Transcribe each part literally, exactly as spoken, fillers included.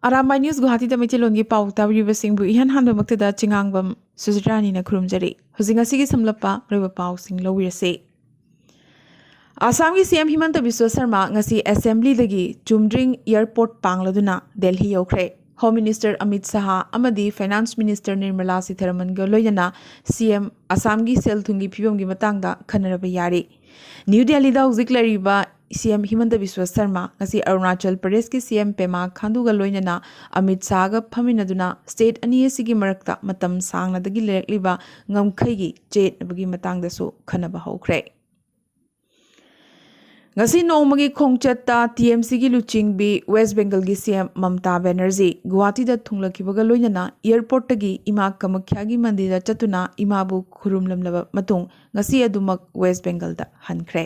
Arambai news ꯒꯨꯋꯥꯍꯥꯇꯤꯗ ꯃꯩꯇꯩꯂꯣꯟꯒꯤ ꯄꯥꯎ ꯇꯥꯕꯤꯔꯤꯕꯁꯤꯡꯕꯨ ꯏꯍꯥꯟ ꯍꯥꯟꯕꯃꯛꯇꯗ ꯆꯤꯉꯥꯡꯕꯝ ꯁꯨꯖꯤꯇ꯭ꯔꯥꯅꯤꯅ ꯈꯨꯔꯨꯝꯖꯔꯤ꯫ ꯍꯧꯖꯤꯛ ꯉꯁꯤꯒꯤ ꯁꯝꯂꯞꯄ ꯃꯔꯨꯑꯣꯏꯕ ꯄꯥꯎꯁꯤꯡ ꯂꯧꯕꯤꯔꯁꯤ꯫ ꯑꯁꯥꯝꯒꯤ ꯁꯤ ꯑꯦꯝ ꯍꯤꯃꯟꯇ ꯕꯤꯁ꯭ꯋ ꯁꯔꯃ ꯉꯁꯤ ꯑꯦꯁꯦꯝꯕ꯭ꯂꯤꯗꯒꯤ ꯆꯨꯝꯗ꯭ꯔꯤꯡ ꯑꯦꯌꯔꯄꯣꯔꯠ ꯄꯥꯡꯂꯗꯨꯅ ꯗꯦꯜꯍꯤ ꯌꯧꯈ꯭ꯔꯦ꯫ ꯍꯣꯝ ꯃꯤꯅꯤꯁꯇꯔ ꯑꯃꯤꯠ ꯁꯍꯥ ꯑꯃꯗꯤ ꯐꯥꯏꯅꯥꯟꯁ ꯃꯤꯅꯤꯁꯇꯔ ꯅꯤꯔꯃꯂꯥ ꯁꯤꯊꯥꯔꯃꯟꯒ ꯂꯣꯏꯅꯅ ꯁꯤ ꯑꯦꯝ ꯑꯁꯥꯝꯒꯤ ꯁꯦꯜ ꯊꯨꯝꯒꯤ ꯐꯤꯕꯝꯒꯤ ꯃꯇꯥꯡꯗ ꯈꯟꯅꯔꯕ ꯌꯥꯔꯤ꯫ ꯅ꯭ꯌꯨ ꯗꯦꯜꯂꯤꯗ ꯍꯧꯖꯤꯛ ꯂꯩꯔꯤꯕ ꯁꯤ ꯑꯦꯝ ꯍꯤꯃꯟꯇ ꯕꯤꯁ꯭ꯋ ꯁꯔꯃ ꯉꯁꯤ ꯑꯔꯨꯅꯥꯆꯜ ꯄ꯭ꯔꯗꯦꯁꯀꯤ ꯁꯤ ꯑꯦꯝ ꯄꯦꯃꯥ ꯈꯥꯟꯗꯨꯒ ꯂꯣꯏꯅꯅ ꯑꯃꯤꯠ ꯁꯍꯥꯒ ꯐꯝꯃꯤꯟꯅꯗꯨꯅ ꯁ꯭ꯇꯦꯠ ꯑꯅꯤ ꯑꯁꯤꯒꯤ ꯃꯔꯛꯇ ꯃꯇꯝ ꯁꯥꯡꯅꯗꯒꯤ ꯂꯩꯔꯛꯂꯤꯕ ꯉꯝꯈꯩꯒꯤ ꯆꯌꯦꯠꯅꯕꯒꯤ ꯃꯇꯥꯡꯗꯁꯨ ꯈꯟꯅꯕ ꯍꯧꯈ꯭ꯔꯦ꯫ ꯉꯁꯤ ꯅꯣꯡꯃꯒꯤ ꯈꯣꯡꯆꯠꯇ ꯇꯤ ꯑꯦꯝ ꯁꯤꯒꯤ ꯂꯨꯆꯤꯡꯕꯤ ꯋꯦꯁ ꯕꯦꯡꯒꯜꯒꯤ ꯁꯤ ꯑꯦꯝ ꯃꯝꯇꯥ ꯕꯦꯅꯔꯖꯤ ꯒꯨꯋꯥꯍꯥꯇꯤꯗ ꯊꯨꯡꯂꯈꯤꯕꯒ ꯂꯣꯏꯅꯅ ꯑꯦꯌꯔꯄꯣꯔꯠꯇꯒꯤ ꯏꯃꯥ ꯀꯃꯈ꯭ꯌꯥꯒꯤ ꯃꯟꯗꯤꯔꯗ ꯆꯠꯇꯨꯅ ꯏꯃꯥꯕꯨ ꯈꯨꯔꯨꯝꯂꯝꯂꯕ ꯃꯇꯨꯡ ꯉꯁꯤ ꯑꯗꯨꯃꯛ ꯋꯦꯁ ꯕꯦꯡꯒꯜꯗ ꯍꯟꯈ꯭ꯔꯦ꯫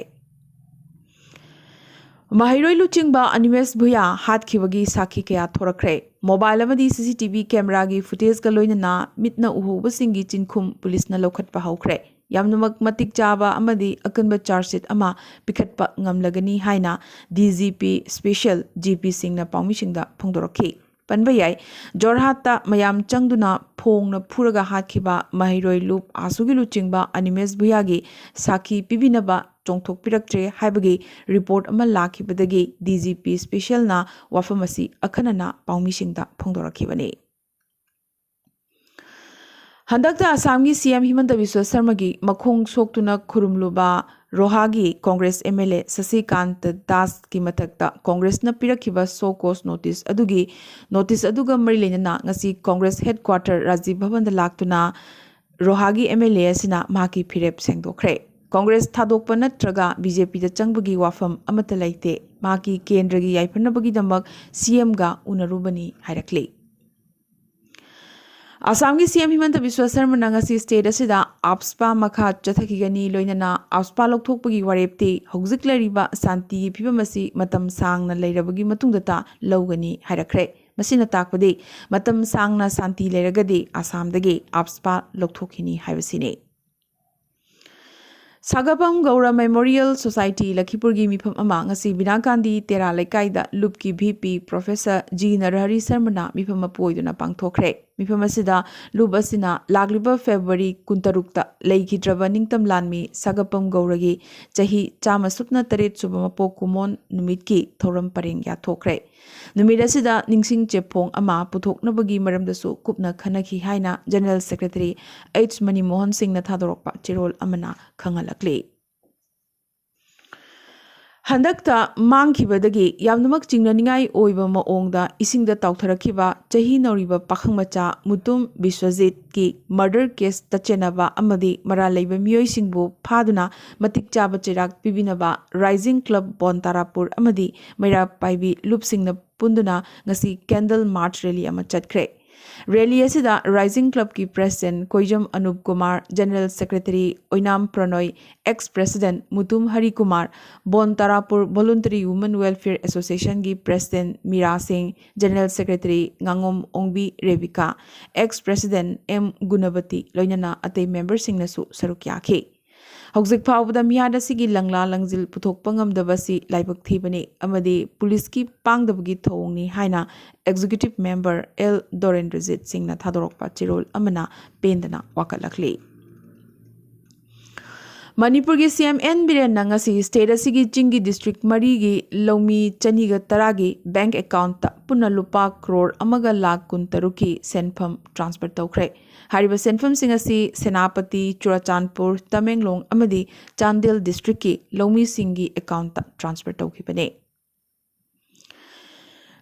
ꯃꯍꯩꯔꯣꯏ ꯂꯨꯆꯤꯡꯕ ꯑꯅꯤꯃꯦꯁ ꯚꯨꯌꯥ ꯍꯥꯠꯈꯤꯕꯒꯤ ꯁꯥꯈꯤ ꯀꯌꯥ ꯊꯣꯔꯛꯈ꯭ꯔꯦ꯫ ꯃꯣꯕꯥꯏꯜ ꯑꯃꯗꯤ ꯁꯤ ꯁꯤ ꯇꯤ ꯚꯤ ꯀꯦꯃꯦꯔꯥꯒꯤ ꯐꯨꯇꯦꯖꯀ ꯂꯣꯏꯅꯅ ꯃꯤꯠꯅ ꯎꯍꯧꯕꯁꯤꯡꯒꯤ ꯆꯤꯟꯈꯨꯝ ꯄꯨꯂꯤꯁꯅ ꯂꯧꯈꯠꯄ ꯍꯧꯈ꯭ꯔꯦ꯫ ꯌꯥꯝꯅꯃꯛ ꯃꯇꯤꯛ ꯆꯥꯕ ꯑꯃꯗꯤ ꯑꯀꯟꯕ ꯆꯥꯔꯖꯁꯤꯠ ꯑꯃ ꯄꯤꯈꯠꯄ ꯉꯝꯂꯒꯅꯤ ꯍꯥꯏꯅ D G P special G P ꯁꯤꯡꯅ ꯄꯥꯎꯃꯤꯁꯤꯡꯗ ꯐꯣꯡꯗꯣꯔꯛꯈꯤ꯫ ꯄꯟꯕ ꯌꯥꯏ, ꯖꯣꯔꯍꯥꯠꯇ ꯃꯌꯥꯝ ꯆꯪꯗꯨꯅ ꯐꯣꯡꯅ ꯐꯨꯔꯒ ꯍꯥꯠꯈꯤꯕ ꯃꯍꯩꯔꯣꯏ ꯂꯨꯞ ꯑꯥꯁꯨꯒꯤ ꯂꯨꯆꯤꯡꯕ ꯑꯅꯤꯃꯦꯁ ꯚꯨꯌꯥꯒꯤ ꯁꯥꯈꯤ ꯄꯤꯕꯤꯅꯕ ꯆꯣꯡꯊꯣꯛꯄꯤꯔꯛꯇ꯭ꯔꯦ ꯍꯥꯏꯕꯒꯤ ꯔꯤꯄꯣꯔꯠ ꯑꯃ ꯂꯥꯛꯈꯤꯕꯗꯒꯤ ꯗꯤ ꯖꯤ ꯄꯤ ꯁ꯭ꯄꯦꯁꯤꯌꯦꯜꯅ ꯋꯥꯐꯝ ꯑꯁꯤ ꯑꯈꯟꯅꯅ ꯄꯥꯎꯃꯤꯁꯤꯡꯗ ꯐꯣꯡꯗꯣꯔꯛꯈꯤꯕꯅꯤ꯫ ꯍꯟꯗꯛꯇ ꯑꯁꯥꯝꯒꯤ ꯁꯤ ꯑꯦꯝ ꯍꯤꯃꯟꯇ ꯕꯤꯁ꯭ꯋ ꯁꯔꯃꯒꯤ ꯃꯈꯣꯡ ꯁꯣꯛꯇꯨꯅ ꯈꯨꯔꯨꯝꯂꯨꯕ ꯔꯣꯍꯥꯒꯤ ꯀꯣꯡꯒ꯭ꯔꯦꯁ ꯑꯦꯝ ꯑꯦꯜ ꯑꯦ ꯁꯁꯤꯀꯥꯟꯇ ꯗꯥꯁꯀꯤ ꯃꯊꯛꯇ ꯀꯣꯡꯒ꯭ꯔꯦꯁꯅ ꯄꯤꯔꯛꯈꯤꯕ ꯁꯣ ꯀꯣꯁ ꯅꯣꯇꯤꯁ ꯑꯗꯨꯒꯤ, ꯅꯣꯇꯤꯁ ꯑꯗꯨꯒ ꯃꯔꯤ ꯂꯩꯅꯅ ꯉꯁꯤ ꯀꯣꯡꯒ꯭ꯔꯦꯁ ꯍꯦꯗꯀ꯭ꯋꯥꯇꯔ ꯔꯥꯖꯤꯚ ꯚꯕꯟꯗ ꯂꯥꯛꯇꯨꯅ ꯔꯣꯍꯥꯒꯤ ꯑꯦꯝ ꯑꯦꯜ ꯑꯦ ꯑꯁꯤꯅ ꯃꯍꯥꯛꯀꯤ ꯐꯤꯔꯦꯞ ꯁꯦꯡꯗꯣꯛꯈ꯭ꯔꯦ꯫ ꯀꯣꯡꯒ꯭ꯔꯦꯁ ꯊꯥꯗꯣꯛꯄ ꯅꯠꯇ꯭ꯔꯒ ꯕꯤ ꯖꯦ ꯄꯤꯗ ꯆꯪꯕꯒꯤ ꯋꯥꯐꯝ ꯑꯃꯠꯇ ꯂꯩꯇꯦ꯫ ꯃꯍꯥꯛꯀꯤ ꯀꯦꯟꯗ꯭ꯔꯒꯤ ꯌꯥꯏꯐꯅꯕꯒꯤꯗꯃꯛ ꯁꯤ ꯑꯦꯝꯒ ꯎꯅꯔꯨꯕꯅꯤ ꯍꯥꯏꯔꯛꯂꯤ꯫ ꯑꯁꯥꯝꯒꯤ ꯁꯤ ꯑꯦꯝ ꯍꯤꯃꯟꯇ ꯕꯤꯁ꯭ꯋ ꯁꯔꯃꯅ ꯉꯁꯤ ꯁ꯭ꯇꯦꯠ ꯑꯁꯤꯗ ꯑꯞꯁꯄꯥ ꯃꯈꯥ ꯆꯠꯊꯈꯤꯒꯅꯤ, ꯂꯣꯏꯅꯅ ꯑꯞꯁꯄꯥ ꯂꯧꯊꯣꯛꯄꯒꯤ ꯋꯥꯔꯦꯞꯇꯤ ꯍꯧꯖꯤꯛ ꯂꯩꯔꯤꯕ ꯁꯥꯟꯇꯤꯒꯤ ꯐꯤꯕꯝ ꯑꯁꯤ ꯃꯇꯝ ꯁꯥꯡꯅ ꯂꯩꯔꯕꯒꯤ ꯃꯇꯨꯡꯗꯇ ꯂꯧꯒꯅꯤ ꯍꯥꯏꯔꯛꯈ꯭ꯔꯦ꯫ ꯃꯁꯤꯅ ꯇꯥꯛꯄꯗꯤ ꯃꯇꯝ ꯁꯥꯡꯅ ꯁꯥꯟꯇꯤ ꯂꯩꯔꯒꯗꯤ ꯑꯁꯥꯝꯗꯒꯤ ꯑꯞꯁꯄꯥ ꯂꯧꯊꯣꯛꯈꯤꯅꯤ ꯍꯥꯏꯕꯁꯤꯅꯤ꯫ ꯁꯥꯒꯥꯄꯝ ꯒꯧꯔ ꯃꯦꯃꯣꯔꯤꯌꯦꯜ ꯁꯣꯁꯥꯏꯇꯤ ꯂꯈꯤꯄꯨꯔꯒꯤ ꯃꯤꯐꯝ ꯑꯃ ꯉꯁꯤ ꯕꯤꯅꯥ ꯒꯥꯟꯙꯤ ꯇꯦꯔꯥ ꯂꯩꯀꯥꯏꯗ ꯂꯨꯞꯀꯤ ꯚꯤ ꯄꯤ ꯄ꯭ꯔꯣꯐꯦꯁꯔ ꯖꯤ ꯅꯔꯍꯔꯤ ꯁꯔꯃꯅ ꯃꯤꯐꯝ ꯃꯄꯨ ꯑꯣꯏꯗꯨꯅ ꯄꯥꯡꯊꯣꯛꯈ꯭ꯔꯦ꯫ ꯃꯤꯐꯝ ꯑꯁꯤꯗ ꯂꯨꯞ ꯑꯁꯤꯅ ꯂꯥꯛꯂꯤꯕ ꯐꯦꯕ꯭ꯔꯨꯋꯥꯔꯤ ꯀꯨꯟꯇꯔꯨꯛꯇ ꯂꯩꯈꯤꯗ꯭ꯔꯕ ꯅꯤꯡꯇꯝ ꯂꯥꯟꯃꯤ ꯁꯥꯒꯥꯄꯝ ꯒꯧꯔꯒꯤ ꯆꯍꯤ ꯆꯥꯝꯃ ꯁꯨꯞꯅ ꯇꯔꯦꯠ ꯁꯨꯕ ꯃꯄꯣꯛ ꯀꯨꯝꯑꯣꯟ ꯅꯨꯃꯤꯠꯀꯤ ꯊꯧꯔꯝ ꯄꯔꯦꯡ ꯌꯥꯊꯣꯛꯈ꯭ꯔꯦ꯫ ꯅꯨꯃꯤꯠ ꯑꯁꯤꯗ ꯅꯤꯡꯁꯤꯡ ꯆꯦꯐꯣꯡ ꯑꯃ ꯄꯨꯊꯣꯛꯅꯕꯒꯤ ꯃꯔꯝꯗꯁꯨ ꯀꯨꯞꯅ ꯈꯟꯅꯈꯤ ꯍꯥꯏꯅ ꯖꯦꯅꯔꯦꯜ ꯁꯦꯀ꯭ꯔꯦꯇꯔꯤ ꯑꯩꯆ ꯃꯅꯤꯃꯣꯍꯟ ꯁꯤꯡꯅ ꯊꯥꯗꯣꯔꯛꯄ ꯆꯦꯔꯣꯜ ꯑꯃꯅ ꯈꯪꯍꯜꯂꯛꯂꯤ꯫ ꯍꯟꯗꯛꯇ ꯃꯥꯡꯈꯤꯕꯗꯒꯤ ꯌꯥꯝꯅꯃꯛ ꯆꯤꯡꯅꯅꯤꯡꯉꯥꯏ ꯑꯣꯏꯕ ꯃꯑꯣꯡꯗ ꯏꯁꯤꯡꯗ ꯇꯥꯎꯊꯔꯛꯈꯤꯕ ꯆꯍꯤ ꯅꯧꯔꯤꯕ ꯄꯥꯈꯪ ꯃꯆꯥ ꯃꯨꯇꯨꯝ ꯕꯤꯁ꯭ꯋꯖꯤꯠꯀꯤ ꯃꯔꯗꯔ ꯀꯦꯁꯇ ꯆꯦꯟꯅꯕ ꯑꯃꯗꯤ ꯃꯔꯥꯜ ꯂꯩꯕ ꯃꯤꯑꯣꯏꯁꯤꯡꯕꯨ ꯐꯥꯗꯨꯅ ꯃꯇꯤꯛ ꯆꯥꯕ ꯆꯩꯔꯥꯛ ꯄꯤꯕꯤꯅꯕ ꯔꯥꯏꯖꯤꯡ ꯀ꯭ꯂꯕ ꯕꯣꯟ ꯇꯥꯔꯥꯄꯨꯔ ꯑꯃꯗꯤ ꯃꯩꯔꯥ ꯄꯥꯏꯕꯤ ꯂꯨꯞꯁꯤꯡꯅ ꯄꯨꯟꯗꯨꯅ ꯉꯁꯤ ꯀꯦꯟꯗꯜ ꯃꯥꯔꯆ ꯔꯦꯂꯤ ꯑꯃ ꯆꯠꯈ꯭ꯔꯦ꯫ ꯔꯦꯂꯤ ꯑꯁꯤꯗ ꯔꯥꯏꯖꯤꯡ ꯀ꯭ꯂꯕꯀꯤ president Koijam Anup Kumar, general secretary Oinam Pranoy, ex president Mutum Hari Kumar, ꯕꯣꯟ ꯇꯥꯔꯥꯄꯨꯔ ꯚꯣꯂꯨꯟꯇꯔꯤ ꯋꯨꯃꯦꯟ ꯋꯦꯜꯐꯤꯌꯔ ꯑꯦꯁꯣꯁꯤꯌꯦꯁꯟꯒꯤ ꯄ꯭ꯔꯦꯁꯤꯗꯦꯟꯠ ꯃꯤꯔꯥ ꯁꯤꯡ, ꯖꯦꯅꯔꯦꯜ ꯁꯦꯀ꯭ꯔꯦꯇꯔꯤ ꯉꯥꯉꯣꯝ Ongbi Rebika, ex president M Gunabati, ꯂꯣꯏꯅꯅ ꯑꯇꯩ ꯃꯦꯝꯕꯔꯁꯤꯡꯅꯁꯨ ꯁꯔꯨꯛ ꯌꯥꯈꯤ꯫ ꯍꯧꯖꯤꯛ ꯐꯥꯎꯕꯗ ꯃꯤꯍꯥꯠ ꯑꯁꯤꯒꯤ ꯂꯪꯂꯥ ꯂꯪꯖꯤꯜ ꯄꯨꯊꯣꯛꯄ ꯉꯝꯗꯕ ꯑꯁꯤ ꯂꯥꯏꯕꯛ ꯊꯤꯕꯅꯤ ꯑꯃꯗꯤ ꯄꯨꯂꯤꯁꯀꯤ ꯄꯥꯡꯗꯕꯒꯤ ꯊꯧꯑꯣꯡꯅꯤ ꯍꯥꯏꯅ ꯑꯦꯛꯖꯤꯀ꯭ꯌꯨꯇꯤꯚ ꯃꯦꯝꯕꯔ ꯑꯦꯜ ꯗꯣꯔꯦꯟꯗ꯭ꯔꯖꯤꯠ ꯁꯤꯡꯅ ꯊꯥꯗꯣꯔꯛꯄ ꯆꯦꯔꯣꯜ ꯑꯃꯅ ꯄꯦꯟꯗꯅ ꯋꯥꯀꯠꯂꯛꯂꯤ꯫ ꯃꯅꯤꯄꯨꯔꯒꯤ ꯁꯤ ꯑꯦꯝ ꯑꯦꯟ ꯕꯤꯔꯦꯟꯅ ꯉꯁꯤ ꯁ꯭ꯇꯦꯠ ꯑꯁꯤꯒꯤ ꯆꯤꯡꯒꯤ ꯗꯤꯁꯇ꯭ꯔꯤꯛ ꯃꯔꯤꯒꯤ ꯂꯧꯃꯤ ꯆꯅꯤꯒ ꯇꯔꯥꯒꯤ ꯕꯦꯡꯛ ꯑꯦꯀꯥꯎꯟꯠꯇ ꯄꯨꯟꯅ ꯂꯨꯄꯥ ꯀ꯭ꯔꯣꯔ ꯑꯃꯒ ꯂꯥꯈ ꯀꯨꯟꯇꯔꯨꯛꯀꯤ ꯁꯦꯟꯐꯝ ꯇ꯭ꯔꯥꯟꯁꯐꯔ ꯇꯧꯈ꯭ꯔꯦ꯫ ꯍꯥꯏꯔꯤꯕ ꯁꯦꯟꯐꯝꯁꯤꯡ ꯑꯁꯤ ꯁꯦꯅꯥꯄꯇꯤ, ꯆꯨꯔꯥꯆꯥꯟꯄꯨꯔ, ꯇꯃꯦꯡꯂꯣꯡ ꯑꯃꯗꯤ ꯆꯥꯟꯗꯦꯜ ꯗꯤꯁꯇ꯭ꯔꯤꯛꯀꯤ ꯂꯧꯃꯤꯁꯤꯡꯒꯤ ꯑꯦꯀꯥꯎꯟꯠꯇ ꯇ꯭ꯔꯥꯟꯁꯐꯔ ꯇꯧꯈꯤꯕꯅꯤ꯫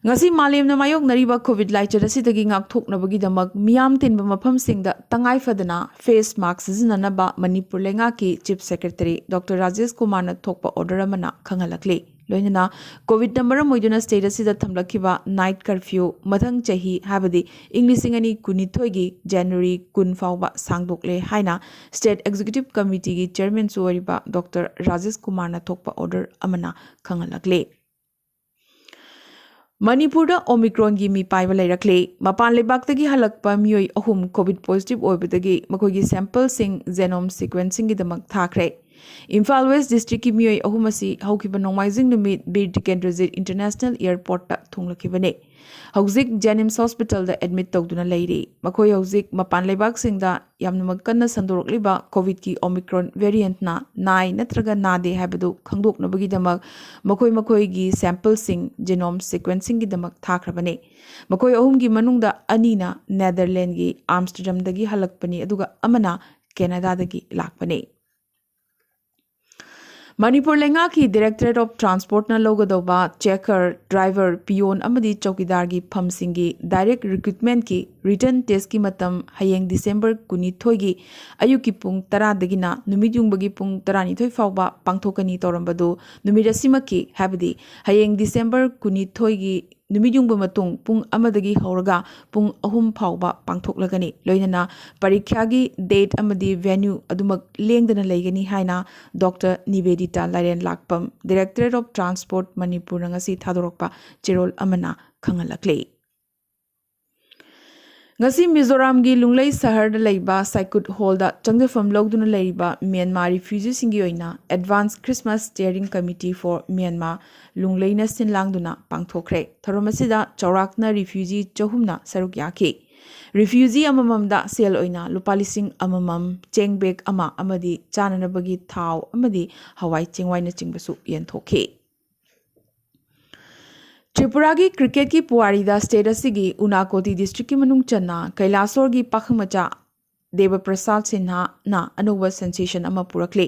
ꯉꯁꯤ ꯃꯥꯂꯦꯝꯅ ꯃꯥꯌꯣꯛꯅꯔꯤꯕ ꯀꯣꯚꯤꯗ ꯂꯥꯏꯆꯠ ꯑꯁꯤꯗꯒꯤ ꯉꯥꯛꯊꯣꯛꯅꯕꯒꯤꯗꯃꯛ ꯃꯤꯌꯥꯝ ꯇꯤꯟꯕ ꯃꯐꯝꯁꯤꯡꯗ ꯇꯉꯥꯏ ꯐꯗꯅ ꯐꯦꯁ ꯃꯥꯁꯛ ꯁꯤꯖꯤꯟꯅꯅꯕ ꯃꯅꯤꯄꯨꯔ ꯂꯩꯉꯥꯛꯀꯤ ꯆꯤꯐ ꯁꯦꯀ꯭ꯔꯦꯇꯔꯤ ꯗꯣꯛꯇꯔ ꯔꯥꯖꯦꯁ ꯀꯨꯃꯥꯔꯅ ꯊꯣꯛꯄ ꯑꯣꯔꯗꯔ ꯑꯃꯅ ꯈꯪꯍꯜꯂꯛꯂꯤ꯫ ꯂꯣꯏꯅꯅ ꯀꯣꯚꯤꯗꯅ ꯃꯔꯝ ꯑꯣꯏꯗꯨꯅ ꯁ꯭ꯇꯦꯠ ꯑꯁꯤꯗ ꯊꯝꯂꯛꯈꯤꯕ ꯅꯥꯏꯠ ꯀꯔꯐ꯭ꯌꯨ ꯃꯊꯪ ꯆꯍꯤ, ꯍꯥꯏꯕꯗꯤ ꯏꯪ ꯂꯤꯁꯤꯡ ꯑꯅꯤ ꯀꯨꯟꯅꯤꯊꯣꯏꯒꯤ ꯖꯅꯋꯥꯔꯤ ꯀꯨꯟ ꯐꯥꯎꯕ ꯁꯥꯡꯗꯣꯛꯂꯦ ꯍꯥꯏꯅ ꯁ꯭ꯇꯦꯠ ꯑꯦꯛꯖꯤꯀ꯭ꯌꯨꯇꯤꯚ ꯀꯃꯤꯇꯤꯒꯤ ꯆꯦꯌꯔꯃꯦꯟꯁꯨ ꯑꯣꯏꯔꯤꯕ ꯗꯣꯛꯇꯔ ꯔꯥꯖꯦꯁ ꯀꯨꯃꯥꯔꯅ ꯊꯣꯛꯄ ꯑꯣꯔꯗꯔ ꯑꯃꯅ ꯈꯪꯍꯜꯂꯛꯂꯤ꯫ ꯃꯅꯤꯄꯨꯔꯗ ꯑꯣꯃꯤꯀ꯭ꯔꯣꯟꯒꯤ ꯃꯤꯄꯥꯏꯕ ꯂꯩꯔꯛꯂꯦ꯫ ꯃꯄꯥꯟ ꯂꯩꯕꯥꯛꯇꯒꯤ ꯍꯜꯂꯛꯄ ꯃꯤꯑꯣꯏ ꯑꯍꯨꯝ ꯀꯣꯚꯤꯗ ꯄꯣꯖꯤꯇꯤꯚ ꯑꯣꯏꯕꯗꯒꯤ ꯃꯈꯣꯏꯒꯤ ꯁꯦꯝꯄꯜꯁꯤꯡ ꯖꯦꯅꯣꯝ ꯁꯤꯀ꯭ꯋꯦꯟꯁꯤꯡꯒꯤꯗꯃꯛ ꯊꯥꯈ꯭ꯔꯦ꯫ ꯏꯝꯐꯥꯜ ꯋꯦꯁ ꯗꯤꯁꯇ꯭ꯔꯤꯛꯀꯤ ꯃꯤꯑꯣꯏ ꯑꯍꯨꯝ ꯑꯁꯤ ꯍꯧꯈꯤꯕ ꯅꯣꯡꯃꯥꯏꯖꯤꯡ ꯅꯨꯃꯤꯠ ꯕꯤꯔ ꯇꯤꯀꯦꯟꯗ꯭ꯔꯖꯤꯠ ꯏꯟꯇꯔꯅꯦꯁꯅꯦꯜ ꯑꯦꯌꯔꯄꯣꯔꯠꯇ ꯊꯨꯡꯂꯛꯈꯤꯕꯅꯤ꯫ ꯍꯧꯖꯤꯛ ꯖꯦꯅꯤꯝꯁ ꯍꯣꯁꯄꯤꯇꯥꯜꯗ ꯑꯦꯗꯃꯤꯠ ꯇꯧꯗꯨꯅ ꯂꯩꯔꯤ꯫ ꯃꯈꯣꯏ ꯍꯧꯖꯤꯛ ꯃꯄꯥꯟ ꯂꯩꯕꯥꯛꯁꯤꯡꯗ ꯌꯥꯝꯅꯃꯛ ꯀꯟꯅ ꯁꯟꯗꯣꯔꯛꯂꯤꯕ ꯀꯣꯚꯤꯗꯀꯤ ꯑꯣꯃꯤꯀ꯭ꯔꯣꯟ ꯚꯦꯔꯤꯌꯦꯟꯠꯅ ꯅꯥꯏ ꯅꯠꯇ꯭ꯔꯒ ꯅꯥꯗꯦ ꯍꯥꯏꯕꯗꯨ ꯈꯪꯗꯣꯛꯅꯕꯒꯤꯗꯃꯛ ꯃꯈꯣꯏ ꯃꯈꯣꯏꯒꯤ ꯁꯦꯝꯄꯜꯁꯤꯡ ꯖꯤꯅꯣꯝ ꯁꯤꯀ꯭ꯋꯦꯟꯁꯤꯡꯒꯤꯗꯃꯛ ꯊꯥꯈ꯭ꯔꯕꯅꯤ꯫ ꯃꯈꯣꯏ ꯑꯍꯨꯝꯒꯤ ꯃꯅꯨꯡꯗ ꯑꯅꯤꯅ ꯅꯦꯗꯔꯂꯦꯟꯒꯤ ꯑꯥꯝꯁꯇꯔꯗꯝꯗꯒꯤ ꯍꯜꯂꯛꯄꯅꯤ, ꯑꯗꯨꯒ ꯑꯃꯅ ꯀꯦꯅꯥꯗꯥꯗꯒꯤ ꯂꯥꯛꯄꯅꯤ꯫ ꯃꯅꯤꯄꯨꯔ ꯂꯩꯉꯥꯛꯀꯤ Directorate of Transportꯅ ꯂꯧꯒꯗꯧꯕ ꯆꯦꯀꯔ, ꯗ꯭ꯔꯥꯏꯚꯔ, ꯄꯤꯌꯣꯟ ꯑꯃꯗꯤ ꯆꯧꯀꯤꯗꯥꯔꯒꯤ ꯐꯝꯁꯤꯡꯒꯤ ꯗꯥꯏꯔꯦꯛ ꯔꯤꯀ꯭ꯔꯨꯠꯃꯦꯟꯠꯀꯤ ꯔꯤꯇꯟ ꯇꯦꯁ꯭ꯠꯀꯤ ꯃꯇꯝ ꯍꯌꯦꯡ ꯗꯤꯁꯦꯝꯕꯔ ꯀꯨꯟꯅꯤꯊꯣꯏꯒꯤ ꯑꯌꯨꯛꯀꯤ ꯄꯨꯡ ꯇꯔꯥꯗꯒꯤꯅ ꯅꯨꯃꯤꯠ ꯌꯨꯡꯕꯒꯤ ꯄꯨꯡ ꯇꯔꯥꯅꯤꯊꯣꯏ ꯐꯥꯎꯕ ꯄꯥꯡꯊꯣꯛꯀꯅꯤ ꯇꯧꯔꯝꯕꯗꯨ ꯅꯨꯃꯤꯠ ꯑꯁꯤꯃꯛꯀꯤ, ꯍꯥꯏꯕꯗꯤ ꯍꯌꯦꯡ ꯗꯤꯁꯦꯝꯕꯔ ꯀꯨꯟꯅꯤꯊꯣꯏꯒꯤ ꯅꯨꯃꯤꯠ ꯌꯨꯡꯕ ꯃꯇꯨꯡ ꯄꯨꯡ ꯑꯃꯗꯒꯤ ꯍꯧꯔꯒ ꯄꯨꯡ ꯑꯍꯨꯝ ꯐꯥꯎꯕ ꯄꯥꯡꯊꯣꯛꯂꯒꯅꯤ꯫ ꯂꯣꯏꯅꯅ ꯄꯔꯤꯈ꯭ꯌꯥꯒꯤ date ꯑꯃꯗꯤ venue ꯑꯗꯨꯃꯛ ꯂꯦꯡꯗꯅ ꯂꯩꯒꯅꯤ ꯍꯥꯏꯅ ꯗꯣꯛꯇꯔ ꯅꯤꯕꯦꯗꯤꯇꯥ ꯂꯥꯏꯔꯦꯟ ꯂꯥꯛꯄꯝ, Directorate of Transport ꯃꯅꯤꯄꯨꯔꯅ ꯉꯁꯤ ꯊꯥꯗꯣꯔꯛꯄ ꯆꯦꯔꯣꯜ ꯑꯃꯅ ꯈꯪꯍꯜꯂꯛꯂꯤ꯫ ꯉꯁꯤ ꯃꯤꯖꯣꯔꯥꯝꯒꯤ ꯂꯨꯡꯂꯩ ꯁꯍꯔꯗ ꯂꯩꯕ ꯁꯥꯏꯀꯨꯠ ꯍꯣꯜꯗ ꯆꯪꯖꯐꯝ ꯂꯧꯗꯨꯅ ꯂꯩꯔꯤꯕ ꯃ꯭ꯌꯥꯟꯃꯥꯔ ꯔꯤꯐ꯭ꯌꯨꯖꯤꯁꯤꯡꯒꯤ ꯑꯣꯏꯅ Advance Christmas Steering Committee for Myanmar ꯂꯨꯡꯂꯩꯅ ꯁꯤꯟ ꯂꯥꯡꯗꯨꯅ ꯄꯥꯡꯊꯣꯛꯈ꯭ꯔꯦ꯫ ꯊꯧꯔꯝ ꯑꯁꯤꯗ ꯆꯥꯎꯔꯥꯛꯅ ꯔꯤꯐ꯭ꯌꯨꯖꯤ ꯆꯍꯨꯝꯅ ꯁꯔꯨꯛ ꯌꯥꯈꯤ꯫ ꯔꯤꯐ꯭ꯌꯨꯖꯤ ꯑꯃꯃꯝꯗ ꯁꯦꯜ ꯑꯣꯏꯅ ꯂꯨꯄꯥ ꯂꯤꯁꯤꯡ ꯑꯃꯃꯝ, ꯆꯦꯡ ꯕꯦꯒ ꯑꯃ ꯑꯃꯗꯤ ꯆꯥꯅꯅꯕꯒꯤ ꯊꯥꯎ ꯑꯃꯗꯤ ꯍꯋꯥꯏ ꯆꯦꯡꯋꯥꯏꯅꯆꯤꯡꯕꯁꯨ ꯌꯦꯟꯊꯣꯛꯈꯤ꯫ ꯇ꯭ꯔꯤꯄꯨꯔꯥꯒꯤ ꯀ꯭ꯔꯤꯀꯦꯠꯀꯤ ꯄꯨꯋꯥꯔꯤꯗ ꯁ꯭ꯇꯦꯠ ꯑꯁꯤꯒꯤ ꯎꯅꯥꯀꯣꯇꯤ ꯗꯤꯁꯇ꯭ꯔꯤꯛꯀꯤ ꯃꯅꯨꯡ ꯆꯟꯅ ꯀꯩꯂꯥꯁꯣꯔꯒꯤ ꯄꯥꯈꯪ ꯃꯆꯥ ꯗꯦꯕ ꯄ꯭ꯔꯁꯥꯗ ꯁꯤꯟꯍꯥꯅ ꯑꯅꯧꯕ ꯁꯦꯟꯁꯦꯁꯟ ꯑꯃ ꯄꯨꯔꯛꯂꯤ꯫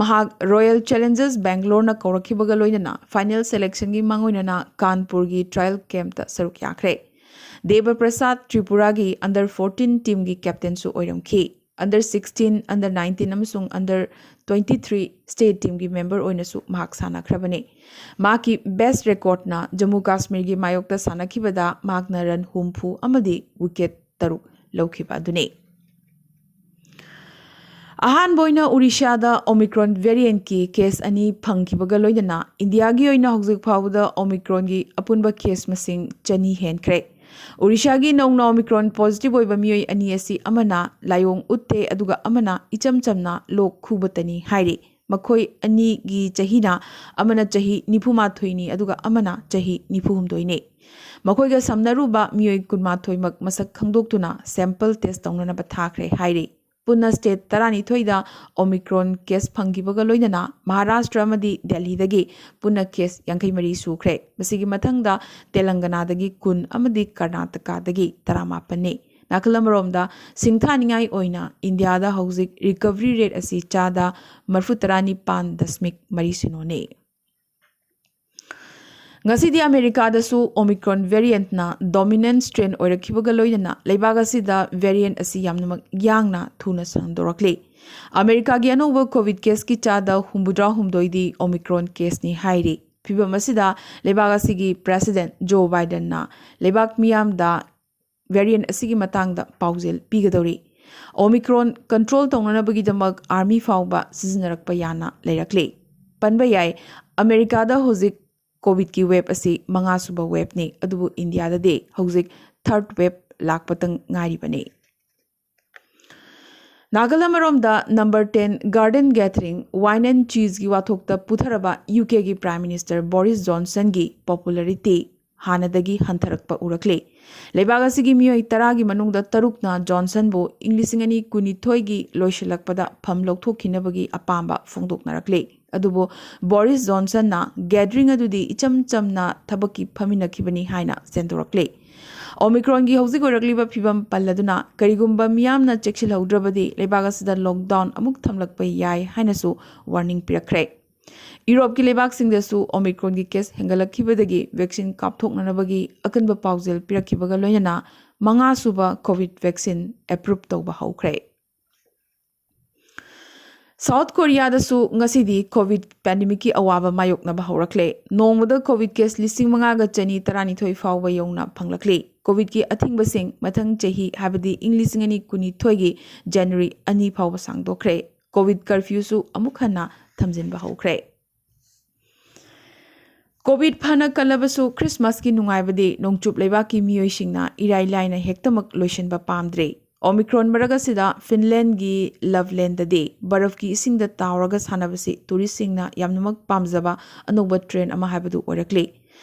ꯃꯍꯥꯛ ꯔꯣꯌꯦꯜ ꯆꯦꯂꯦꯟꯖꯔꯁ ꯕꯦꯡꯒꯂꯣꯔꯅ ꯀꯧꯔꯛꯈꯤꯕꯒ ꯂꯣꯏꯅꯅ ꯐꯥꯏꯅꯦꯜ ꯁꯦꯂꯦꯛꯁꯟꯒꯤ ꯃꯥꯡꯑꯣꯏꯅꯅ ꯀꯥꯟꯄꯨꯔꯒꯤ ꯇ꯭ꯔꯥꯌꯦꯜ ꯀꯦꯝꯞꯇ ꯁꯔꯨꯛ ꯌꯥꯈ꯭ꯔꯦ꯫ ꯗꯦꯕ ꯄ꯭ꯔꯁꯥꯗ ꯇ꯭ꯔꯤꯄꯨꯔꯥꯒꯤ ꯑꯟꯗꯔ ꯐꯣꯔꯇꯤꯟ ꯇꯤꯝꯒꯤ ꯀꯦꯞꯇꯦꯟꯁꯨ ꯑꯣꯏꯔꯝꯈꯤ꯫ ꯑꯟꯗꯔ ꯁꯤꯛꯁꯇꯤꯟ, ꯑꯟꯗꯔ ꯅꯥꯏꯟꯇꯤꯟ ꯑꯃꯁꯨꯡ ꯑꯟꯗꯔ ꯇ꯭ꯋꯦꯟꯇꯤ ꯊ꯭ꯔꯤ ꯁ꯭ꯇꯦꯠ ꯇꯤꯝꯒꯤ ꯃꯦꯝꯕꯔ ꯑꯣꯏꯅꯁꯨ ꯃꯍꯥꯛ ꯁꯥꯟꯅꯈ꯭ꯔꯕꯅꯤ꯫ ꯃꯍꯥꯛꯀꯤ ꯕꯦꯁ꯭ꯠ ꯔꯦꯀꯣꯔꯗꯅ ꯖꯝꯃꯨ ꯀꯥꯁꯃꯤꯔꯒꯤ ꯃꯥꯌꯣꯛꯇ ꯁꯥꯟꯅꯈꯤꯕꯗ ꯃꯍꯥꯛꯅ ꯔꯟ ꯍꯨꯝꯐꯨ ꯑꯃꯗꯤ ꯋꯤꯀꯦꯠ ꯇꯔꯨꯛ ꯂꯧꯈꯤꯕ ꯑꯗꯨꯅꯤ꯫ ꯑꯍꯥꯟꯕ ꯑꯣꯏꯅ ꯑꯣꯔꯤꯁꯥꯗ ꯑꯣꯃꯤꯀ꯭ꯔꯣꯟ ꯚꯦꯔꯤꯌꯦꯟꯠꯀꯤ ꯀꯦꯁ ꯑꯅꯤ ꯐꯪꯈꯤꯕꯒ ꯂꯣꯏꯅꯅ ꯏꯟꯗꯤꯌꯥꯒꯤ ꯑꯣꯏꯅ ꯍꯧꯖꯤꯛ ꯐꯥꯎꯕꯗ ꯑꯣꯃꯤꯀ꯭ꯔꯣꯟꯒꯤ ꯑꯄꯨꯟꯕ ꯀꯦꯁ ꯃꯁꯤꯡ ꯆꯅꯤ ꯍꯦꯟꯈ꯭ꯔꯦ꯫ ꯑꯣꯔꯤꯁꯥꯒꯤ ꯅꯧꯅ ꯑꯣꯃꯤꯀ꯭ꯔꯣꯟ ꯄꯣꯖꯤꯇꯤꯚ ꯑꯣꯏꯕ ꯃꯤꯑꯣꯏ ꯑꯅꯤ ꯑꯁꯤ ꯑꯃꯅ ꯂꯥꯏꯑꯣꯡ ꯎꯠꯇꯦ, ꯑꯗꯨꯒ ꯑꯃꯅ ꯏꯆꯝ ꯆꯝꯅ ꯂꯣꯛ ꯈꯨꯕꯇꯅꯤ ꯍꯥꯏꯔꯤ꯫ ꯃꯈꯣꯏ ꯑꯅꯤꯒꯤ ꯆꯍꯤꯅ ꯑꯃꯅ ꯆꯍꯤ ꯅꯤꯐꯨ ꯃꯥꯊꯣꯏꯅꯤ, ꯑꯗꯨꯒ ꯑꯃꯅ ꯆꯍꯤ ꯅꯤꯐꯨ ꯍꯨꯝꯗꯣꯏꯅꯤ꯫ ꯃꯈꯣꯏꯒ ꯁꯝꯅꯔꯨꯕ ꯃꯤꯑꯣꯏ ꯀꯨꯟꯃꯥꯊꯣꯏꯃꯛ ꯃꯁꯛ ꯈꯪꯗꯣꯛꯇꯨꯅ ꯁꯦꯝꯄꯜ ꯇꯦꯁ ꯇꯧꯅꯅꯕ ꯊꯥꯈ꯭ꯔꯦ ꯍꯥꯏꯔꯤ꯫ ꯄꯨꯟꯅ ꯁ꯭ꯇꯦꯠ ꯇꯔꯥꯅꯤꯊꯣꯏꯗ ꯑꯣꯃꯤꯀ꯭ꯔꯣꯟ ꯀꯦꯁ ꯐꯪꯈꯤꯕꯒ ꯂꯣꯏꯅꯅ ꯃꯍꯥꯔꯥꯁꯇ꯭ꯔ ꯑꯃꯗꯤ ꯗꯦꯜꯍꯤꯗꯒꯤ ꯄꯨꯟꯅ ꯀꯦꯁ ꯌꯥꯡꯈꯩ ꯃꯔꯤ ꯁꯨꯈ꯭ꯔꯦ꯫ ꯃꯁꯤꯒꯤ ꯃꯊꯪꯗ ꯇꯦꯂꯪꯒꯅꯥꯗꯒꯤ ꯀꯨꯟ ꯑꯃꯗꯤ ꯀꯔꯅꯥꯇꯀꯥꯗꯒꯤ ꯇꯔꯥꯃꯥꯄꯟꯅꯤ꯫ ꯅꯥꯀꯜ ꯑꯃꯔꯣꯝꯗ, ꯁꯤꯡꯊꯥꯅꯤꯡꯉꯥꯏ ꯑꯣꯏꯅ ꯏꯟꯗꯤꯌꯥꯗ ꯍꯧꯖꯤꯛ ꯔꯤꯀꯚꯔꯤ ꯔꯦꯠ ꯑꯁꯤ ꯆꯥꯗ ꯃꯔꯤꯐꯨ ꯇꯔꯥꯅꯤꯄꯥꯟ ꯗꯁꯃꯤꯛ ꯃꯔꯤ ꯁꯤꯅꯣꯅꯤ꯫ ꯉꯁꯤꯗꯤ ꯑꯃꯦꯔꯤꯀꯥꯗꯁꯨ ꯑꯣꯃꯤꯀ꯭ꯔꯣꯟ ꯚꯦꯔꯤꯌꯦꯟꯠꯅ ꯗꯣꯃꯤꯅꯦꯟ ꯁ꯭ꯇ꯭ꯔꯦꯟ ꯑꯣꯏꯔꯛꯈꯤꯕꯒ ꯂꯣꯏꯅꯅ ꯂꯩꯕꯥꯛ ꯑꯁꯤꯗ ꯚꯦꯔꯤꯌꯦꯟꯠ ꯑꯁꯤ ꯌꯥꯝꯅꯃꯛ ꯌꯥꯡꯅ ꯊꯨꯅ ꯁꯟꯗꯣꯔꯛꯂꯤ꯫ ꯑꯃꯦꯔꯤꯀꯥꯒꯤ ꯑꯅꯧꯕ ꯀꯣꯚꯤꯗ ꯀꯦꯁꯀꯤ ꯆꯥꯗ ꯍꯨꯝꯐꯨꯇꯔꯥ ꯍꯨꯝꯗꯣꯏꯗꯤ ꯑꯣꯃꯤꯀ꯭ꯔꯣꯟ ꯀꯦꯁꯅꯤ ꯍꯥꯏꯔꯤ꯫ ꯐꯤꯚꯝ ꯑꯁꯤꯗ ꯂꯩꯕꯥꯛ ꯑꯁꯤꯒꯤ ꯄ꯭ꯔꯦꯁꯤꯗꯦꯟꯠ ꯖꯣ ꯕꯥꯏꯗꯟꯅ ꯂꯩꯕꯥꯛ ꯃꯤꯌꯥꯝꯗ ꯚꯦꯔꯤꯌꯦꯟꯠ ꯑꯁꯤꯒꯤ ꯃꯇꯥꯡꯗ ꯄꯥꯎꯖꯦꯜ ꯄꯤꯒꯗꯧꯔꯤ꯫ ꯑꯣꯃꯤꯀ꯭ꯔꯣꯟ ꯀꯟꯇ꯭ꯔꯣꯜ ꯇꯧꯅꯅꯕꯒꯤꯗꯃꯛ ꯑꯥꯔꯃꯤ ꯐꯥꯎꯕ ꯁꯤꯖꯤꯟꯅꯔꯛꯄ ꯌꯥꯅ ꯂꯩꯔꯛꯂꯤ꯫ ꯄꯟꯕ ꯌꯥꯏ, ꯑꯃꯦꯔꯤꯀꯥꯗ ꯍꯧꯖꯤꯛ ꯀꯣꯚꯤꯗꯀꯤ ꯋꯦꯕ ꯑꯁꯤ ꯃꯉꯥꯁꯨꯕ ꯋꯦꯕꯅꯤ, ꯑꯗꯨꯕꯨ ꯏꯟꯗꯤꯌꯥꯗꯗꯤ ꯍꯧꯖꯤꯛ ꯊꯥꯔꯗ ꯋꯦꯕ ꯂꯥꯛꯄꯇ ꯉꯥꯏꯔꯤꯕꯅꯤ꯫ ꯅꯥꯀꯜ ꯑꯃꯔꯣꯝꯗ, number ten garden gathering wine and ꯆꯤꯖꯒꯤ ꯋꯥꯊꯣꯛꯇ ꯄꯨꯊꯔꯕ ꯌꯨ ꯀꯦꯒꯤ ꯄ꯭ꯔꯥꯏꯝ ꯃꯤꯅꯤꯁꯇꯔ ꯕꯣꯔꯤꯁ ꯖꯣꯟꯁꯟꯒꯤ ꯄꯣꯄꯨꯂꯔꯤꯇꯤ ꯍꯥꯟꯅꯗꯒꯤ ꯍꯟꯊꯔꯛꯄ ꯎꯔꯛꯂꯤ꯫ ꯂꯩꯕꯥꯛ ꯑꯁꯤꯒꯤ ꯃꯤꯑꯣꯏ ꯇꯔꯥꯒꯤ ꯃꯅꯨꯡꯗ ꯇꯔꯨꯛꯅ ꯖꯣꯟꯁꯟꯕꯨ ꯏꯪ ꯂꯤꯁꯤꯡ ꯑꯅꯤ ꯀꯨꯟꯅꯤꯊꯣꯏꯒꯤ ꯂꯣꯏꯁꯤꯜꯂꯛꯄꯗ ꯐꯝ ꯂꯧꯊꯣꯛꯈꯤꯅꯕꯒꯤ ꯑꯄꯥꯝꯕ ꯐꯣꯡꯗꯣꯛꯅꯔꯛꯂꯤ꯫ ꯑꯗꯨꯕꯨ ꯕꯣꯔꯤꯁ ꯖꯣꯟꯁꯟꯅ ꯒꯦꯗꯔꯤꯡ ꯑꯗꯨꯗꯤ ꯏꯆꯝ ꯆꯝꯅ ꯊꯕꯛꯀꯤ ꯐꯝꯃꯤꯟꯅꯈꯤꯕꯅꯤ ꯍꯥꯏꯅ ꯁꯦꯡꯗꯣꯔꯛꯂꯤ꯫ ꯑꯣꯃꯤꯀ꯭ꯔꯣꯟꯒꯤ ꯍꯧꯖꯤꯛ ꯑꯣꯏꯔꯛꯂꯤꯕ ꯐꯤꯕꯝ ꯄꯜꯂꯗꯨꯅ, ꯀꯔꯤꯒꯨꯝꯕ ꯃꯤꯌꯥꯝꯅ ꯆꯦꯛꯁꯤꯜꯍꯧꯗ꯭ꯔꯕꯗꯤ ꯂꯩꯕꯥꯛ ꯑꯁꯤꯗ ꯂꯣꯛꯗꯥꯎꯟ ꯑꯃꯨꯛ ꯊꯝꯂꯛꯄ ꯌꯥꯏ ꯍꯥꯏꯅꯁꯨ ꯋꯥꯔꯅꯤꯡ ꯄꯤꯔꯛꯈ꯭ꯔꯦ꯫ ꯌꯨꯔꯣꯞꯀꯤ ꯂꯩꯕꯥꯛꯁꯤꯡꯗꯁꯨ ꯑꯣꯃꯤꯀ꯭ꯔꯣꯟꯒꯤ ꯀꯦꯁ ꯍꯦꯟꯒꯠꯂꯛꯈꯤꯕꯗꯒꯤ ꯚꯦꯛꯁꯤꯟ ꯀꯥꯞꯊꯣꯛꯅꯅꯕꯒꯤ ꯑꯀꯟꯕ ꯄꯥꯎꯖꯦꯜ ꯄꯤꯔꯛꯈꯤꯕꯒ ꯂꯣꯏꯅꯅ ꯃꯉꯥꯁꯨꯕ ꯀꯣꯚꯤꯗ ꯚꯦꯛꯁꯤꯟ ꯑꯦꯄ꯭ꯔꯨꯞ ꯇꯧꯕ ꯍꯧꯈ꯭ꯔꯦ꯫ ꯁꯥꯎꯠ ꯀꯣꯔꯤꯌꯥꯗꯁꯨ ꯉꯁꯤꯗꯤ ꯀꯣꯚꯤꯗ ꯄꯦꯟꯗꯦꯃꯤꯛꯀꯤ ꯑꯋꯥꯕ ꯃꯥꯌꯣꯛꯅꯕ ꯍꯧꯔꯛꯂꯦ꯫ ꯅꯣꯡꯃꯗ ꯀꯣꯚꯤꯗ ꯀꯦꯁ ꯂꯤꯁꯤꯡ ꯃꯉꯥꯒ ꯆꯅꯤ ꯇꯔꯥꯅꯤꯊꯣꯏ ꯐꯥꯎꯕ ꯌꯧꯅ ꯐꯪꯂꯛꯂꯤ꯫ ꯀꯣꯚꯤꯗꯀꯤ ꯑꯊꯤꯡꯕꯁꯤꯡ ꯃꯊꯪ ꯆꯍꯤ, ꯍꯥꯏꯕꯗꯤ ꯏꯪ ꯂꯤꯁꯤꯡ ꯑꯅꯤ ꯀꯨꯟꯅꯤꯊꯣꯏꯒꯤ ꯖꯅꯋꯥꯔꯤ ꯑꯅꯤ ꯐꯥꯎꯕ ꯁꯥꯡꯗꯣꯛꯈ꯭ꯔꯦ꯫ ꯀꯣꯚꯤꯗ ꯀꯔꯐ꯭ꯌꯨꯁꯨ ꯑꯃꯨꯛ ꯍꯟꯅ ꯊꯝꯖꯤꯟꯕ ꯍꯧꯈ꯭ꯔꯦ꯫ ꯀꯣꯚꯤꯗ ꯐꯅ ꯀꯜꯂꯕꯁꯨ, ꯈ꯭ꯔꯤꯁꯃꯥꯁꯀꯤ ꯅꯨꯡꯉꯥꯏꯕꯗꯤ ꯅꯣꯡꯆꯨꯞ ꯂꯩꯕꯥꯛꯀꯤ ꯃꯤꯑꯣꯏꯁꯤꯡꯅ ꯏꯔꯥꯏ ꯂꯥꯏꯅ ꯍꯦꯛꯇꯃꯛ ꯂꯣꯏꯁꯤꯟꯕ ꯄꯥꯝꯗ꯭ꯔꯦ꯫ ꯑꯣꯃꯤꯀ꯭ꯔꯣꯟ ꯃꯔꯛ ꯑꯁꯤꯗ ꯐꯤꯟꯂꯦꯟꯒꯤ ꯂꯚꯂꯦꯟꯗꯗꯤ ꯕꯔꯐꯀꯤ ꯏꯁꯤꯡꯗ ꯇꯥꯎꯔꯒ ꯁꯥꯟꯅꯕꯁꯤ ꯇꯨꯔꯤꯁꯁꯤꯡꯅ ꯌꯥꯝꯅꯃꯛ ꯄꯥꯝꯖꯕ ꯑꯅꯧꯕ ꯇ꯭ꯔꯦꯟ ꯑꯃ ꯍꯥꯏꯕꯗꯨ ꯑꯣꯏꯔꯛꯂꯤ꯫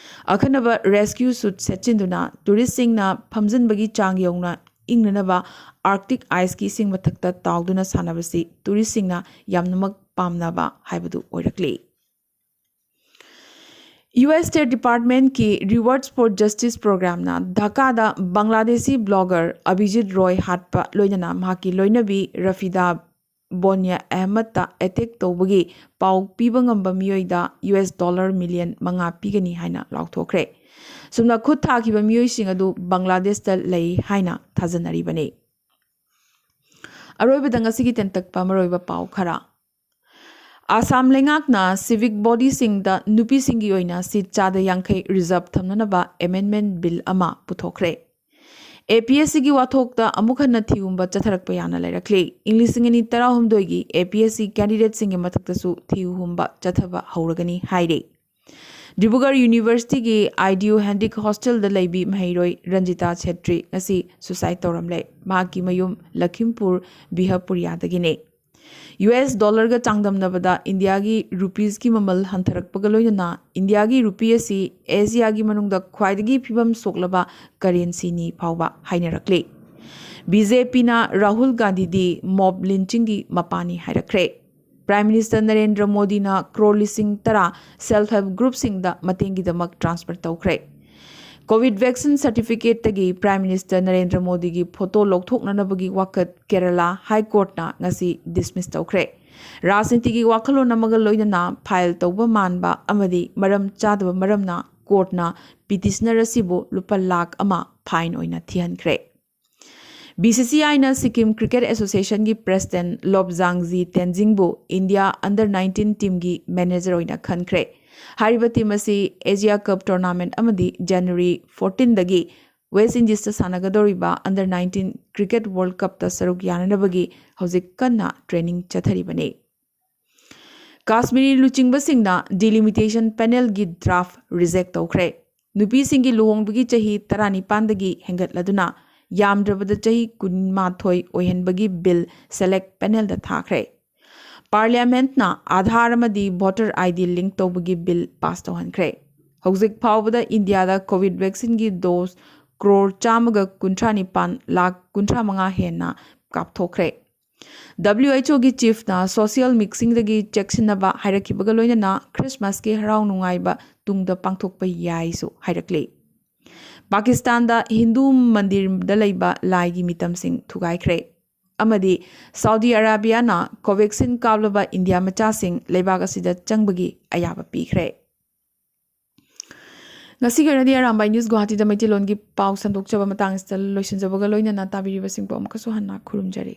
ꯑꯈꯟꯅꯕ ꯔꯦꯁꯀ꯭ꯌꯨ ꯁꯨꯠ ꯁꯦꯠꯆꯤꯟꯗꯨꯅ ꯇꯨꯔꯤꯁꯁꯤꯡꯅ ꯐꯝꯖꯤꯟꯕꯒꯤ ꯆꯥꯡ ꯌꯧꯅ ꯏꯪꯅꯅꯕ ꯑꯥꯔꯛꯇꯤꯛ ꯑꯥꯏꯁꯀꯤ ꯏꯁꯤꯡ ꯃꯊꯛꯇ ꯇꯥꯎꯗꯨꯅ ꯁꯥꯟꯅꯕꯁꯤ ꯇꯨꯔꯤꯁꯁꯤꯡꯅ ꯌꯥꯝꯅꯃꯛ ꯄꯥꯝꯅꯕ ꯍꯥꯏꯕꯗꯨ ꯑꯣꯏꯔꯛꯂꯤ꯫ ꯌꯨ ꯑꯦꯁ State Departmentꯀꯤ Rewards for Justice Programꯅ ꯙꯥꯀꯥꯗ ꯕꯪꯒ꯭ꯂꯥꯗꯦꯁꯤ ꯕ꯭ꯂꯣꯒꯔ ꯑꯚꯤꯖꯤꯠ ꯔꯣꯏ ꯍꯥꯠꯄ ꯂꯣꯏꯅꯅ ꯃꯍꯥꯛꯀꯤ ꯂꯣꯏꯅꯕꯤ ꯔꯐꯤꯗꯥ ꯕꯣꯅꯤꯌꯥ ꯑꯍꯃꯗꯇ ꯑꯦꯇꯦꯛ ꯇꯧꯕꯒꯤ ꯄꯥꯎ ꯄꯤꯕ ꯉꯝꯕ ꯃꯤꯑꯣꯏꯗ ꯌꯨ ꯑꯦꯁ ꯗꯣꯂꯔ ꯃꯤꯂꯤꯌꯟ ꯃꯉꯥ ꯄꯤꯒꯅꯤ ꯍꯥꯏꯅ ꯂꯥꯎꯊꯣꯛꯈ꯭ꯔꯦ꯫ ꯁꯨꯝꯅ ꯈꯨꯠ ꯊꯥꯈꯤꯕ ꯃꯤꯑꯣꯏꯁꯤꯡ ꯑꯗꯨ ꯕꯪꯒ꯭ꯂꯥꯗꯦꯁꯇ ꯂꯩ ꯍꯥꯏꯅ ꯊꯥꯖꯅꯔꯤꯕꯅꯤ꯫ ꯑꯔꯣꯏꯕꯗ ꯉꯁꯤꯒꯤ ꯇꯦꯟꯇꯛꯄ ꯃꯔꯨꯑꯣꯏꯕ ꯄꯥꯎ ꯈꯔ꯫ ꯑꯁꯥꯝ ꯂꯩꯉꯥꯛꯅ ꯁꯤꯚꯤꯛ ꯕꯣꯗꯤꯁꯤꯡꯗ ꯅꯨꯄꯤꯁꯤꯡꯒꯤ ꯑꯣꯏꯅ ꯁꯤꯠ ꯆꯥꯗ ꯌꯥꯡꯈꯩ ꯔꯤꯖꯥꯔꯚ ꯊꯝꯅꯅꯕ ꯑꯦꯃꯦꯟꯗꯃꯦꯟꯠ ꯕꯤꯜ ꯑꯃ ꯄꯨꯊꯣꯛꯈ꯭ꯔꯦ꯫ ꯑꯦ ꯄꯤ ꯑꯦꯁ ꯁꯤꯒꯤ ꯋꯥꯊꯣꯛꯇ ꯑꯃꯨꯛ ꯍꯟꯅ ꯊꯤꯍꯨꯝꯕ ꯆꯠꯊꯔꯛꯄ ꯌꯥꯅ ꯂꯩꯔꯛꯂꯤ꯫ ꯏꯪ ꯂꯤꯁꯤꯡ ꯑꯅꯤ ꯇꯔꯥꯍꯨꯝꯗꯣꯏꯒꯤ ꯑꯦ ꯄꯤ ꯑꯦꯁ ꯁꯤ ꯀꯦꯟꯗꯤꯗꯦꯠꯁꯤꯡꯒꯤ ꯃꯊꯛꯇꯁꯨ ꯊꯤꯍꯨꯝꯕ ꯆꯠꯊꯕ ꯍꯧꯔꯒꯅꯤ ꯍꯥꯏꯔꯤ꯫ ꯗꯤꯕ꯭ꯔꯨꯒꯔ ꯌꯨꯅꯤꯚꯔꯁꯤꯇꯤꯒꯤ ꯑꯥꯏ ꯗꯤ ꯌꯨ ꯍꯦꯟꯗꯤꯛ ꯍꯣꯁꯇꯦꯜꯗ ꯂꯩꯕꯤ ꯃꯍꯩꯔꯣꯏ ꯔꯟꯖꯤꯇꯥ ꯁꯦꯇ꯭ꯔꯤ ꯉꯁꯤ ꯁꯨꯁꯥꯏꯗ ꯇꯧꯔꯝꯂꯦ꯫ ꯃꯍꯥꯛꯀꯤ ꯃꯌꯨꯝ ꯂꯈꯤꯝꯄꯨꯔ ꯕꯤꯍꯄꯨꯔꯤꯌꯥꯗꯒꯤꯅꯤ꯫ ꯌꯨ ꯑꯦꯁ ꯗꯣꯂꯔꯒ ꯆꯥꯡꯗꯝꯅꯕꯗ ꯏꯟꯗꯤꯌꯥꯒꯤ ꯔꯨꯄꯤꯁꯀꯤ ꯃꯃꯜ ꯍꯟꯊꯔꯛꯄꯒ ꯂꯣꯏꯅꯅ ꯏꯟꯗꯤꯌꯥꯒꯤ ꯔꯨꯄꯤ ꯑꯁꯤ ꯑꯦꯁꯤꯌꯥꯒꯤ ꯃꯅꯨꯡꯗ ꯈ꯭ꯋꯥꯏꯗꯒꯤ ꯐꯤꯕꯝ ꯁꯣꯛꯂꯕ ꯀꯔꯦꯟꯁꯤꯅꯤ ꯐꯥꯎꯕ ꯍꯥꯏꯅꯔꯛꯂꯤ꯫ ꯕꯤ ꯖꯦ ꯄꯤꯅ ꯔꯥꯍꯨꯜ ꯒꯥꯟꯙꯤꯗꯤ ꯃꯣꯕ ꯂꯤꯟꯆꯤꯡꯒꯤ ꯃꯄꯥꯅꯤ ꯍꯥꯏꯔꯛꯈ꯭ꯔꯦ꯫ ꯄ꯭ꯔꯥꯏꯝ ꯃꯤꯅꯤꯁꯇꯔ ꯅꯔꯦꯟꯗ꯭ꯔ ꯃꯣꯗꯤꯅ ꯀ꯭ꯔꯣꯔ ꯂꯤꯁꯤꯡ ꯇꯔꯥ ꯁꯦꯜꯐ ꯍꯦꯜꯞ ꯒ꯭ꯔꯨꯞꯁꯤꯡꯗ ꯃꯇꯦꯡꯒꯤꯗꯃꯛ ꯇ꯭ꯔꯥꯟꯁꯐꯔ ꯇꯧꯈ꯭ꯔꯦ꯫ ꯀꯣꯚꯤꯗ ꯚꯦꯛꯁꯤꯟ ꯁꯔꯇꯤꯐꯤꯀꯦꯠꯇꯒꯤ ꯄ꯭ꯔꯥꯏꯝ ꯃꯤꯅꯤꯁꯇꯔ ꯅꯔꯦꯟꯗ꯭ꯔ ꯃꯣꯗꯤꯒꯤ ꯐꯣꯇꯣ ꯂꯧꯊꯣꯛꯅꯅꯕꯒꯤ ꯋꯥꯀꯠ ꯀꯦꯔꯂꯥ ꯍꯥꯏ ꯀꯣꯔꯠꯅ ꯉꯁꯤ ꯗꯤꯁꯃꯤꯁ ꯇꯧꯈ꯭ꯔꯦ꯫ ꯔꯥꯖꯅꯤꯇꯤꯒꯤ ꯋꯥꯈꯜꯂꯣꯟ ꯑꯃꯒ ꯂꯣꯏꯅꯅ ꯐꯥꯏꯜ ꯇꯧꯕ ꯃꯥꯟꯕ ꯑꯃꯗꯤ ꯃꯔꯝ ꯆꯥꯗꯕ ꯃꯔꯝꯅ ꯀꯣꯔꯠꯅ ꯄꯤꯇꯤꯁꯅꯔ ꯑꯁꯤꯕꯨ ꯂꯨꯄꯥ ꯂꯥꯈ ꯑꯃ ꯐꯥꯏꯟ ꯑꯣꯏꯅ ꯊꯤꯍꯟꯈ꯭ꯔꯦ꯫ ꯕꯤ ꯁꯤ ꯁꯤ ꯑꯥꯏꯅ ꯁꯤꯛꯀꯤꯝ ꯀ꯭ꯔꯤꯀꯦꯠ ꯑꯦꯁꯣꯁꯤꯌꯦꯁꯟꯒꯤ ꯄ꯭ꯔꯦꯁꯤꯗꯦꯟꯠ ꯂꯣꯕꯖꯥꯡꯖꯤ ꯇꯦꯟꯖꯤꯡꯕꯨ ꯏꯟꯗꯤꯌꯥ ꯑꯟꯗꯔ ꯅꯥꯏꯟꯇꯤꯟ ꯇꯤꯝꯒꯤ ꯃꯦꯅꯦꯖꯔ ꯑꯣꯏꯅ ꯈꯟꯈ꯭ꯔꯦ꯫ ꯍꯥꯏꯔꯤꯕ ꯇꯤꯝ ꯑꯁꯤ ꯑꯦꯁꯤꯌꯥ ꯀꯞ ꯇꯣꯔꯅꯥꯃꯦꯟꯠ ꯑꯃꯗꯤ ꯖꯅꯋꯥꯔꯤ ꯐꯣꯔꯇꯤꯟꯗꯒꯤ ꯋꯦꯁ ꯏꯟꯗꯤꯁꯇ ꯁꯥꯟꯅꯒꯗꯧꯔꯤꯕ ꯑꯟꯗꯔ ꯅꯥꯏꯟꯇꯤꯟ ꯀ꯭ꯔꯤꯀꯦꯠ ꯋꯥꯔꯜꯗ ꯀꯞꯇ ꯁꯔꯨꯛ ꯌꯥꯅꯅꯕꯒꯤ ꯍꯧꯖꯤꯛ ꯀꯟꯅ ꯇ꯭ꯔꯦꯅꯤꯡ ꯆꯠꯊꯔꯤꯕꯅꯤ꯫ ꯀꯥꯁꯃꯤꯔꯤ ꯂꯨꯆꯤꯡꯕꯁꯤꯡꯅ ꯗꯤꯂꯤꯃꯤꯇꯦꯁꯟ ꯄꯦꯅꯦꯜꯒꯤ ꯗ꯭ꯔꯥꯐ ꯔꯤꯖꯦꯛ ꯇꯧꯈ꯭ꯔꯦ꯫ ꯅꯨꯄꯤꯁꯤꯡꯒꯤ ꯂꯨꯍꯣꯡꯕꯒꯤ ꯆꯍꯤ ꯇꯔꯥꯅꯤꯄꯥꯟꯗꯒꯤ ꯍꯦꯟꯒꯠꯂꯗꯨꯅ ꯌꯥꯝꯗ꯭ꯔꯕꯗ ꯆꯍꯤ ꯀꯨꯟꯃꯥꯊꯣꯏ ꯑꯣꯏꯍꯟꯕꯒꯤ ꯕꯤꯜ ꯁꯦꯂꯦꯛ ꯄꯦꯅꯦꯜꯗ ꯊꯥꯈ꯭ꯔꯦ꯫ ꯄꯥꯔꯂꯤꯌꯥꯃꯦꯟꯠꯅ ꯑꯥꯙꯥꯔ ꯑꯃꯗꯤ ꯚꯣꯇꯔ ꯑꯥꯏ ꯗꯤ ꯂꯤꯡꯛ ꯇꯧꯕꯒꯤ ꯕꯤꯜ ꯄꯥꯁ ꯇꯧꯍꯟꯈ꯭ꯔꯦ꯫ ꯍꯧꯖꯤꯛ ꯐꯥꯎꯕꯗ ꯏꯟꯗꯤꯌꯥꯗ ꯀꯣꯚꯤꯗ ꯚꯦꯛꯁꯤꯟꯒꯤ ꯗꯣꯁ ꯀ꯭ꯔꯣꯔ ꯆꯥꯝꯃꯒ ꯀꯨꯟꯊ꯭ꯔꯥ ꯅꯤꯄꯥꯟ ꯂꯥꯈ ꯀꯨꯟꯊ꯭ꯔꯥ ꯃꯉꯥ ꯍꯦꯟꯅ ꯀꯥꯞꯊꯣꯛꯈ꯭ꯔꯦ꯫ ꯗꯕ꯭ꯂꯤꯌꯨ ꯑꯩꯆ ꯑꯣꯒꯤ ꯆꯤꯐꯅ ꯁꯣꯁꯤꯌꯦꯜ ꯃꯤꯛꯁꯤꯡꯗꯒꯤ ꯆꯦꯛꯁꯤꯟꯅꯕ ꯍꯥꯏꯔꯛꯈꯤꯕꯒ ꯂꯣꯏꯅꯅ ꯈ꯭ꯔꯤꯁꯃꯥꯁꯀꯤ ꯍꯔꯥꯎ ꯅꯨꯡꯉꯥꯏꯕ ꯇꯨꯡꯗ ꯄꯥꯡꯊꯣꯛꯄ ꯌꯥꯏꯁꯨ ꯍꯥꯏꯔꯛꯂꯤ꯫ ꯄꯥꯀꯤꯁꯇꯥꯟꯗ ꯍꯤꯟꯗꯨ ꯃꯟꯗꯤꯔꯗ ꯂꯩꯕ ꯂꯥꯏꯒꯤ ꯃꯤꯇꯝꯁꯤꯡ ꯊꯨꯒꯥꯏꯈ꯭ꯔꯦ꯫ ꯑꯃꯗꯤ ꯁꯥꯎꯗꯤ ꯑꯔꯥꯕꯤꯌꯥꯅ ꯀꯣꯚꯦꯛꯁꯤꯟ ꯀꯥꯞꯂꯕ ꯏꯟꯗꯤꯌꯥ ꯃꯆꯥꯁꯤꯡ ꯂꯩꯕꯥꯛ ꯑꯁꯤꯗ ꯆꯪꯕꯒꯤ ꯑꯌꯥꯕ ꯄꯤꯈ꯭ꯔꯦ꯫ ꯉꯁꯤꯒꯤ ꯑꯣꯏꯅꯗꯤ ꯑꯔꯥꯝꯕꯥꯏ ꯅ꯭ꯌꯨꯁ ꯒꯨꯋꯥꯍꯥꯇꯤꯗ ꯃꯩꯇꯩꯂꯣꯟꯒꯤ ꯄꯥꯎ ꯁꯟꯗꯣꯛꯆꯕ ꯃꯇꯥꯡ ꯑꯁꯤꯗ ꯂꯣꯏꯁꯤꯟꯖꯕꯒ ꯂꯣꯏꯅꯅ ꯇꯥꯕꯤꯔꯤꯕꯁꯤꯡꯕꯨ ꯑꯃꯨꯛꯀꯁꯨ ꯍꯟꯅ ꯈꯨꯔꯨꯝꯖꯔꯤ꯫